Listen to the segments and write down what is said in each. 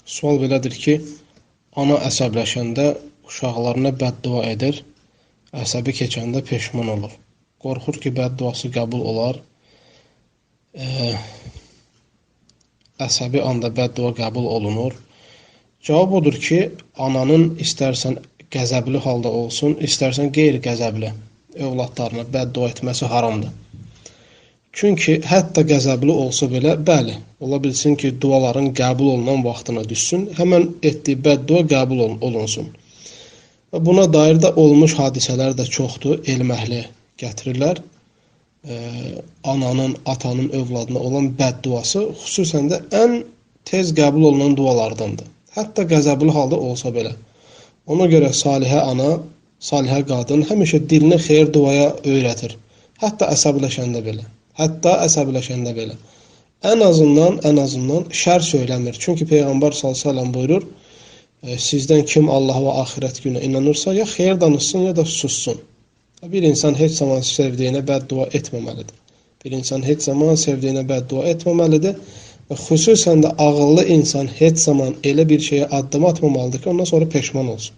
Sual belədir ki, ana əsəbləşəndə uşaqlarına bəddua edir, əsəbi keçəndə peşman olur. Qorxur ki, bədduası qəbul olar. Əsəbi anda bəddua qəbul olunur. Cavab odur ki, ananın istərsən qəzəbli halda olsun, istərsən qeyri-qəzəbli övladlarına bəddua etməsi haramdır. Çünki hətta qəzəbli olsa belə, bəli, ola bilsin ki, duaların qəbul olunan vaxtına düşsün, həmən etdiyi bəddua qəbul olunsun. Və buna dair də olmuş hadisələr də çoxdur, elm əhli gətirirlər. Ananın, atanın övladına olan bədduası xüsusən də ən tez qəbul olunan dualardandır. Hətta qəzəbli halda olsa belə. Ona görə salihə ana, salihə qadın həmişə dilini xeyir duaya öyrədir. Hətta əsəbləşəndə belə. Hətta əsəbləşəndə belə. Ən azından şər söyləmir. Çünki Peyğəmbər sallallahu əleyhi və səlləm buyurur, sizdən kim Allaha və axirət günə inanırsa, ya xeyir danışsın, ya da sussun. Bir insan heç zaman sevdiyinə bəddua etməməlidir. Bir insan heç zaman sevdiyinə bəddua etməməlidir. Və xüsusən də ağıllı insan heç zaman elə bir şeyə addım atmamalıdır ki, ondan sonra peşman olsun.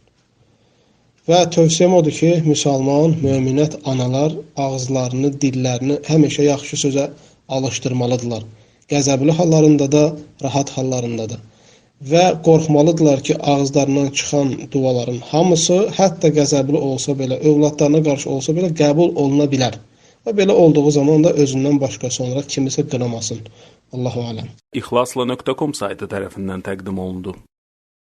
Və tövsiyəm odur ki, müsəlman, möminət analar ağızlarını, dillərini həmişə yaxşı sözə alışdırmalıdırlar. Qəzəbli hallarında da, rahat hallarında da. Və qorxmalıdırlar ki, ağızlarından çıxan duaların hamısı, hətta qəzəbli olsa belə, övladlarına qarşı olsa belə qəbul oluna bilər. Və belə olduğu zaman da özündən başqası olaraq kimisə qınamasın. Allahu aləm. İhlasla.com saytı tərəfindən təqdim olundu.